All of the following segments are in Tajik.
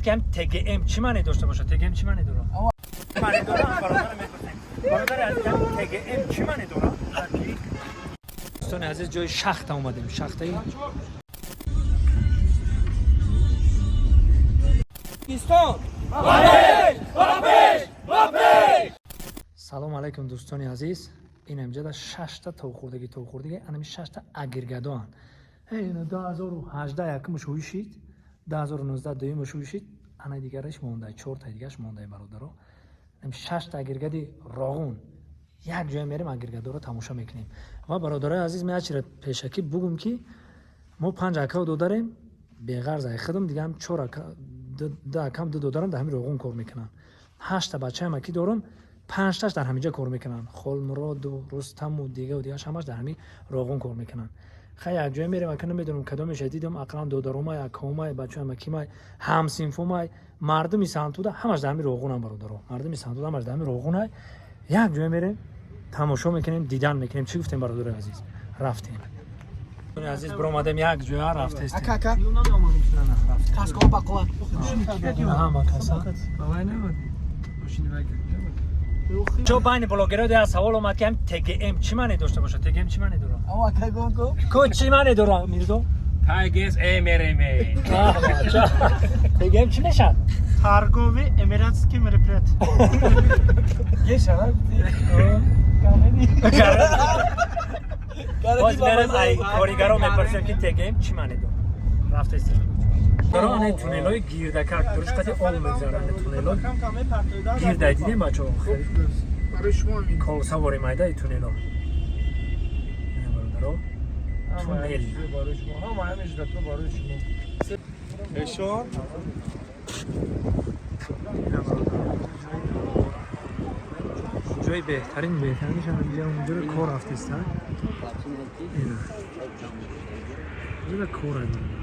ки ҳам ТГМ чӣ маъне дошта бошад? ТГМ чӣ маъне дорад? Маъне дорад, бародар мепурсем. Бародари азиз, ТГМ чӣ маъне дорад? Дӯстони азиз, ҷои шахта омадем. Шахтаи Салом алайкум, дӯстони азиз. Ин амҷада шашта товхӯрдагӣ, товхӯрдагӣ, анами шашта агиргадоанд. Ин 2018 якумаш ҳуй шид, 2019 дуюмаш ҳуй шид, ана дигараш монда, чорта дигараш монда, бародаро. Шашта агиргади Роғун як ҷоя мерем, агиргадоро тамошо мекунем. Ва бародарои азиз, ман чира пешакӣ бугум, ки мо панҷ акав додарем, беғарз ай худам дигаам чор ака, ду акам, ду додарам дар ҳамин Роғун кор мекунанд. Ҳашта бачаам аки дорам, панҷташ дар ҳаминҷа кор мекунанд. Холмуроду, Рустаму, дигаву дигараш ҳамаш дар ҳамин Роғун кор мекунанд. Хай, як ҷое мерем, ака намедонам кадомеша дидам, ақаллан додаромай, акаомай, бачаам акимай, ҳамсинфомай, мардуми Сантуда ҳамаш дар ҳамин Роғунам, бародаро. Мардуми Сантуда ҳамаш дар ҳамин Роғунай. Як ҷое мерем, тамошо мекунем, дидан мекунем. Чӣ гуфтем, бародарои азиз? Рафтем. Азиз, биромадем, як ҷоя рафтестем. Ака, ака. Каскоҳо ба қувват. Ҳама каса. Чо байни блогерҳо як савол омад, ки ҳам ТГМ чӣ маъне дошта бошад? ТГМ чӣ маъне дорад? Амо, ака, гон ко. Ко чӣ маъне дорад, Мирзо? Тайгес МРМ. ТГМ чӣ мешавад? Торговый эмиратский мероприятие. Боз мерем, ай коригаро мепурсем, ки ТГМ чӣ маъне дорад. Рафтестем. Баро, ане туннелҳои гирдакак дуруст қати об мегзаранд, туннелҳо гирда дидем, бачаҳо. Барои шумо ҳамин. Колсавори майдаи туннелҳо. Ина, бародаро, туннел. Барои шумо ҳама ҳамин ҷудато барои шумо. Эшон. Ина, бародаро, ҷои беҳтарин, беҳтаринаш ҳам инҷа, онҷоро кор рафтеста. Ина инҷода кор ай, бародаро.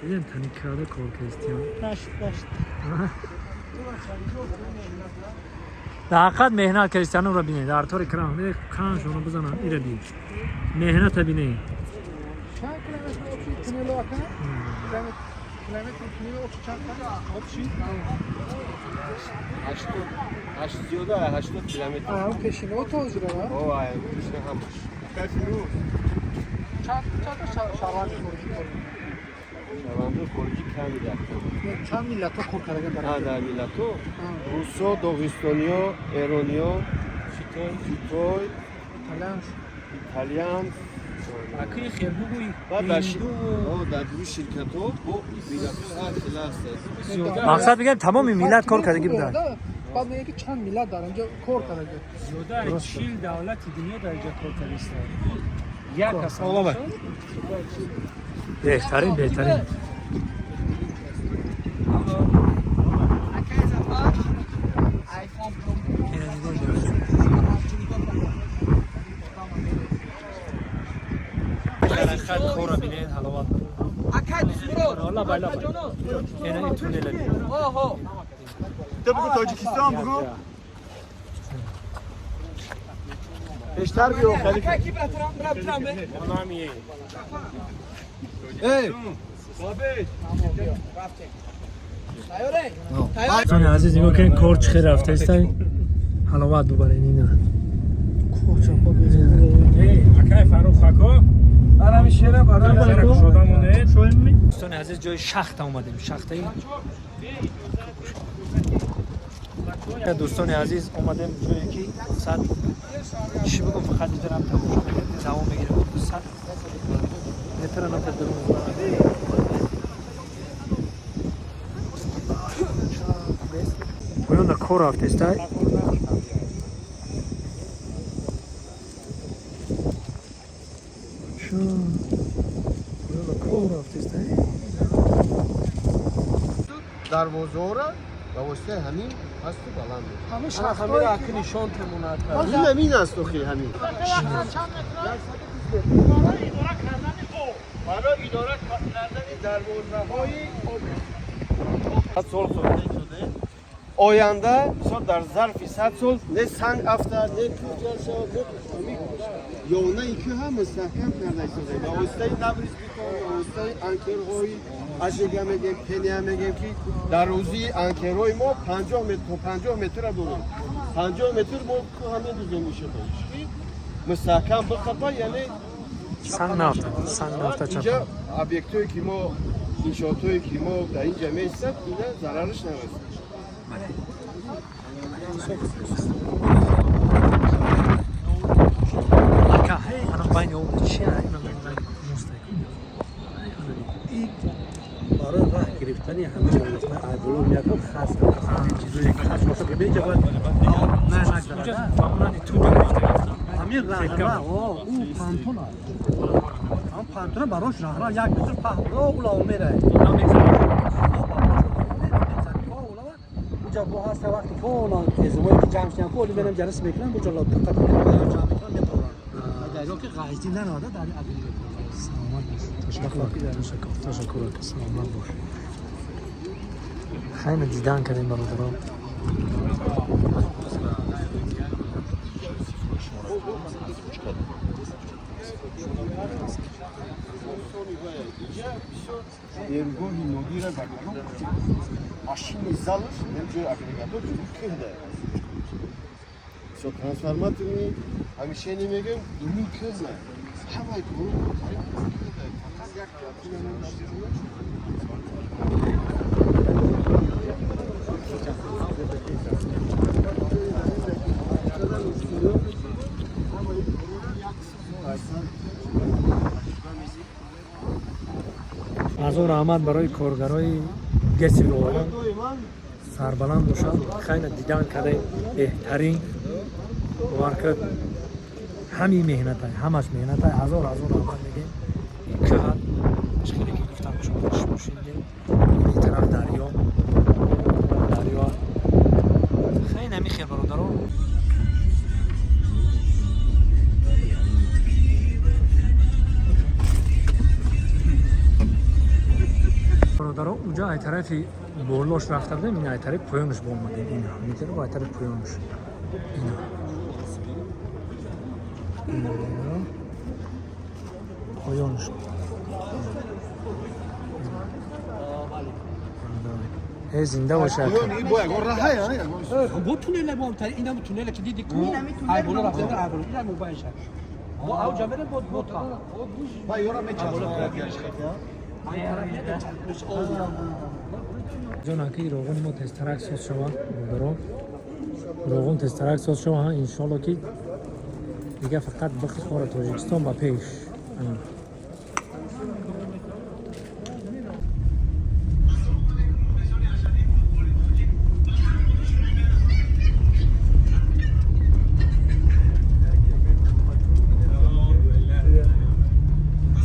Дидем, тани карда кор кардистиям. Нашт, нашт. Дар ҳақиқат меҳнат кардистанро бинед, дар тори кран қаншона бизананд, ира бин, меҳната бинед. Чанд километр общий туннело, ака? Километр туннело общий чанд общий? 80, зиёда 80 километр. А, пешино то ҳозира, ва? О, ай, пешина ҳамаш. Чанд та шаҳрванди хориҷӣ кор мекунанд? Шаҳрвандои хориҷӣ ками дар. Чанд миллатҳо кор кардаген дар А, инҷо? дар миллатҳо русо, доғистониё, эрониё, хитой, Италиан. Италиан. Акаи хел бугӯй. Баъд дар дури ширкатҳо бо миллатҳои ҳар хела ҳастанд. Мақсад бигем, тамоми миллат кор кардагӣ буданд. Баъд мегӯяд, ки чанд миллат дар инҷо кор кардаген. Зиёда 40 давлати дунё дар инҷа кор кардистанд. Як кас. Беҳтарин, беҳтарин. Акай Зафар. iPhone Pro. Ина дидем. Ҳақиқат корро бинед, ҳаловат. Акай Дусмурод. Лабай, лабай. Ина ин туннела бинед. Оҳо. Ту бугу, Тоҷикистон бугу. Пештар биё, халифа. Акай ки братарам, братарам. Эй! Тайёре? Тайёр. Дӯстони азиз, нигоҳ кунед, кор чӣ хел рафтаистай. Ҳаловат бубаред, ина. Акай Фаррух ако. Ҳамин шера барои Шера кушода монед. Дӯстони азиз, ҷои шахта омадем, шахтаи. Дӯстони азиз, омадем ҷое ки сад чӣ бигум, фақат иҷарам тамошо мекардем, давом мегирем, 100 метра нафар дарун. Поёна кор рафтестай. Поёна кор рафтестай. Дарвозаҳоро ба воситаи ҳамин пасту баланд мекунад. Ҳамин Ана шахтҳое ҳаминро ки аки нишон темонад. Ин ҳамин аст, охи ҳамин. Барои идора кардани об. Барои идора кардани дарвозаҳои об. 100 сол сохта шуда. Оянда, мисол, дар зарфи 100 сол не санг афтад, не кӯҳ ҷар шавад, не ҳамин ёнаи кӯҳ ҳам мустаҳкам карда истода ба воситаи наврез бетон, ба воситаи анкерҳои Ажига мегем, пения мегем, ки дарозии анкерҳои мо 50 метр то 50 метра дорем. 50 метр мо кӯҳа медузем, ишиқо ки мустаҳкам биқапа, яъне Санг нафта, санг нафта. Инҷа Чапа. Объектҳое ки мо, иншоотҳое ки мо дар инҷа меистад, ина зарараш нарасад. Ака, ҳей, ана байни об чи ай? Мостай. Барои роҳ гирифтани ҳамин айболо меяд, хас чизое ки хас бошад, ки беҷа бояд Не, нагзарад. Ба монанди туба гирифта гирифта. Ҳамин раҳра, ӯ пантон аст, ҳам пантона барош раҳра 1 метр паҳн улав мерай. Намегзарад. Уҷа бо ҳаста вақти ки тезумое ки ҷамъ шудан, ку оли менам ҷарас мекунам, буҷа лодиққа ҷамъ мекунам, мебарам дарё ки ғайзӣ нанода дар. Саломат бош. Ташаккур, ташаккур, ташаккур, ака, саломат бош. Хайна дидан кардем, бародарон. Инҷа бисёр нерӯгоҳи нодира ба калон машини залаш ҷои агрегатор ҷури кӯҳда. Бисёр трансформаторни ҳамеша мегӯем, дуруни кӯҳна ҳамаи кору кӯҳда, фақат як платина дар беруна. Азор раҳмат барои коргарои ГЭСи Роғун, сарбаланд бошад. Хайна дидан кардем, беҳтарин, бовар кард, ҳамин меҳнатай, ҳамаш меҳнатай. Ҳазор ҳазор раҳмат мегем. Ин кӯҳа хеле ки гуфтам, шумо шунидем, ин тараф дарё, дарё. Хайна ҳамин хел, бародарон. Бародаро, уҷа ай тарафи болош рафта будем, ин ай тарафи поёнаш боомадем. Ина метаро ай тарафи поёнаш, ина, ина, бародаро, поёнаш. Зинда боша. Бо туннел бо инам туннеле ки диди ку айболо рафта, айболо инам мобайша бо авҷа мере, бо бо та. Ба ёра мечаспад. Ҷонаки роғони мо тезтарак соз шавад, бародаро, роғон тезтарак соз шава, иншоалло, ки дига фақат бихора Тоҷикистон ба пеш. Ана.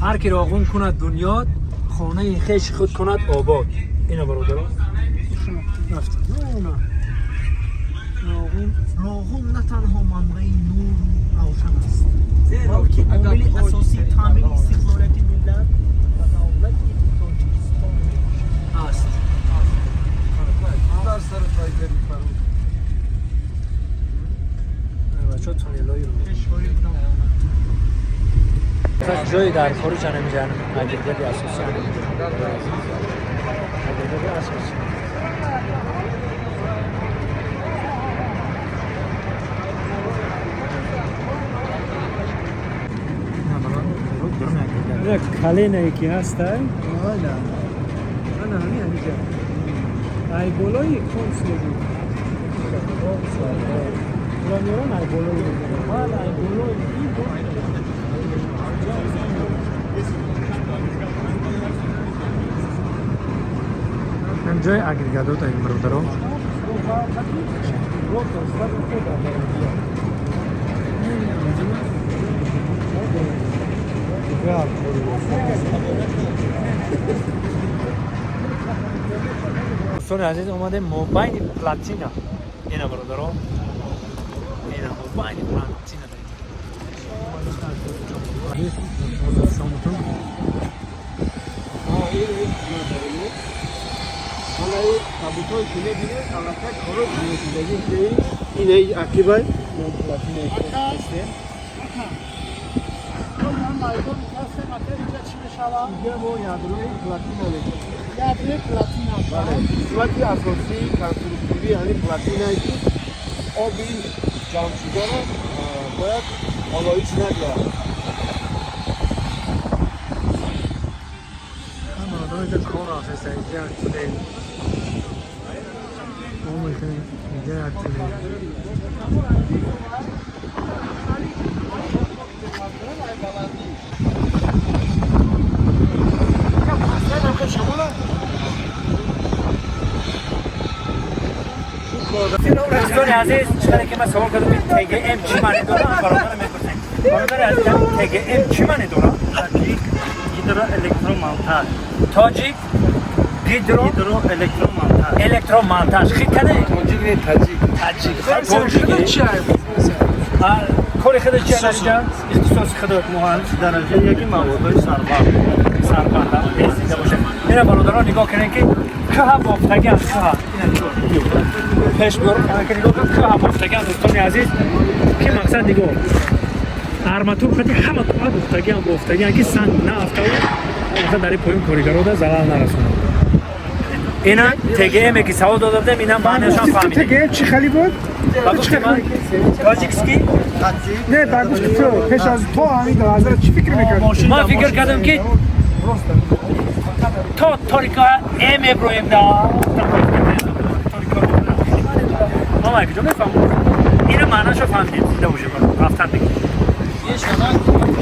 Ҳар ки роғун кунад бунёд, хонаи хеш худ кунад обод. Ина, бародарон, рафт. Ина. Роғун. Роғун на танҳо манбаи нуру равшан аст, балки омили асосии таъмини истиқлолияти миллат ва давлати Тоҷикистон мебошад. Аст. Дар сари тайгери фаруд. Бачаҳо, туннелҳои ҷои дар хориҷ ана агрегати асосӣ, агрегати асосӣ. Каленае ки ҳастай, ана ҳамин ҳамиҷа ай болои консулги меоран, ай болои, баъд ай болои ин. Ҳам ҷои агрегатот ай, бародарон. Дӯстони азиз, омадем мобайни плотина. Ина, бародарон, ина мобайни плотина. Шомутун. Ҳалаи табутҳое ки мебинед, аллакай коро шудагӣ. Инаи ақибай мо плотинаи ҳастем. Майдон ҳастем, ака, инҷа чӣ мешавад? Инҷа мо ядрои плотина мекунем. Ядре плотина. Бале, қисмати асосии конструктивии ҳамин плотинае, ки оби ҷамъшударо бояд олоиш надиҳад. Бародарон, инҷа кор рафтеста, инҷа як туннел. Мо мекунем, инҷа як туннел. Дӯстони азиз, чӣ ки ман савол кардам, ки ТГМ чӣ маъне дорад, бародарам мепурсем. Бародари азиз, ТГМ чӣ маъне дорад? Тоҷик гидроэлектромонтаж. Тоҷик гидро Гидроэлектромонтаж. Электромонтаж. Хит каде? Тоҷик не, таҷик. Таҷик. Тоҷик. Кори худаш чи адариҷа? Ихтисоси худат? Муҳандиси дараҷаи яки маводҳои сарбанд. Сарбанда зинда бошед. Ина, бародарон, нигоҳ кунед, ки кӯҳа бофтагиам, кӯҳа. Ина нигоҳ, пеш биёр, ки нигоҳ кун, кӯҳа бофтагиам, дӯстони азиз, ки мақсад нигоҳ, арматур хати ҳама кӯҳа бофтагиам, бофтагиам, ки санг наафтаву мақсад дар ин поён коригарода залал нарасонад. Ина ТГМ ки савол дода будем, ина маънашам фаҳмидем. ТГМ чӣ хали буд? Ба гуфти ман тоҷикский. Не, ба гуфти ту, пеш аз то ҳамин лаҳза чӣ фикр мекардӣ? Ман фикр кардам, ки то торика меброем да. Мама, куҷо мефаҳмам? Ина маънашо фаҳмидем. Зинда бошед, рафтан бигирем.